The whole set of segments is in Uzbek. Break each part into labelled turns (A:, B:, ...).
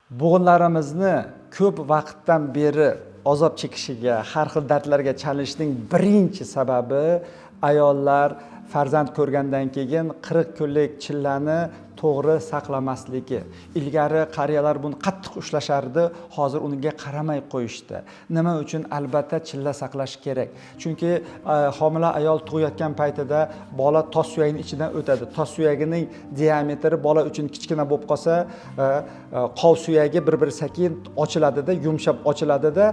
A: Bo'g'inlarimizni ko'p vaqtdan beri azob chekishiga, har xil dardlarga chalinishning birinchi sababi ayollar farzand ko'rgandan keyin 40 kunlik chillani to'g'ri saqlamasligi. Ilgari qariyalar buni qattiq ushlashardi, hozir unga qaramay qo'yishdi. Nima uchun albatta chilla saqlash kerak? Chunki homila ayol tug'ayotgan paytida bola tos suyagining ichidan o'tadi. Tos suyagining diametri bola uchun kichkina bo'lib qolsa, qov suyagi bir-biri sekin ochiladida, yumshab ochiladida,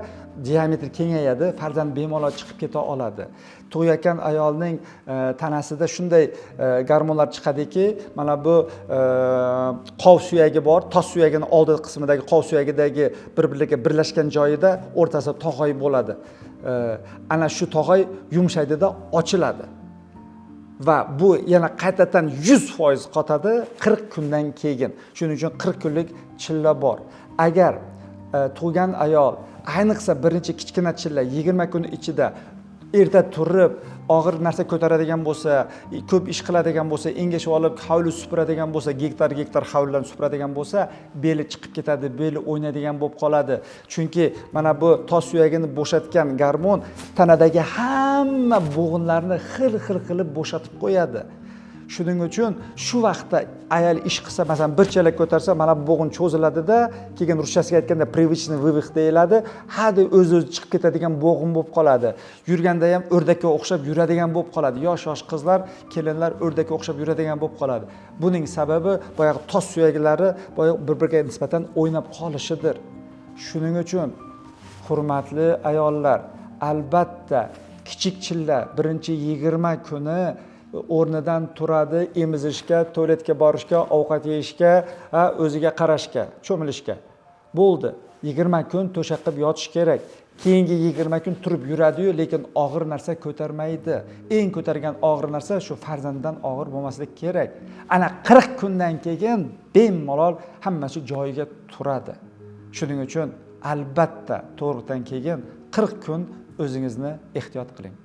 A: diametri kengayadi, farzand bemalol chiqib keta oladi. Tug'ayotgan ayolning tanasida shunday gormonlar chiqadiki, mana bu qov suyagi bor, tos suyagini oldi qismidagi qov suyagidagi bir-biriga birlashgan joyida o'rtasida tog'oy bo'ladi. Ana shu tog'oy yumshaydida, ochiladi. Va bu yana qaytadan 100% qotadi 40 kundan keyin. Shuning uchun 40 kunlik chilla bor. Agar tug'gan ayol, ayniqsa birinchi kichkina chilla 20 kun ichida erta turib og'ir narsa ko'taradigan bo'lsa, ko'p ish qiladigan bo'lsa, engashib olib hovli supuradigan bo'lsa, gektar gektar hovlilarni supuradigan bo'lsa, beli chiqib ketadi, beli o'ynaydigan bo'lib qoladi. Chunki mana bu tos suyagini bo'shatgan gormon tanadagi hamma bo'g'inlarni xil xil qilib bo'shatib qo'yadi. Shuning uchun shu vaqtda ayol ish qilsa, masalan, bir chelak ko'tarsa, mana bu bo'g'in cho'ziladida, keyin ruschasiga aytganda привычный вывих deyiladi, hadeb o'z o'zi chiqib ketadigan bo'g'in bo'lib qoladi. Yurganda ham o'rdakka o'xshab yuradigan bo'lib qoladi. Yosh yosh qizlar, kelinlar o'rdakka o'xshab yuradigan bo'lib qoladi. Buning sababi boyagi tos suyaklari boyagi bir-biriga nisbatan o'ynab qolishidir. Shuning uchun, hurmatli ayollar, albatta kichik chilla birinchi 20 kuni o'rnidan turadi emizishga, tualetga borishga, ovqat yeyishga, o'ziga qarashga, cho'milishga. Bo'ldi. 20 kun to'shak qilib yotish kerak. Keyingi 20 kun turib yuradi-yu, lekin og'ir narsa ko'tarmaydi. Eng ko'targan og'ir narsa shu farzanddan og'ir bo'lmasligi kerak. Ana 40 kundan keyin bemalol hammasi joyiga turadi. Shuning uchun albatta tug'ruqdan keyin 40 kun o'zingizni ehtiyot qiling.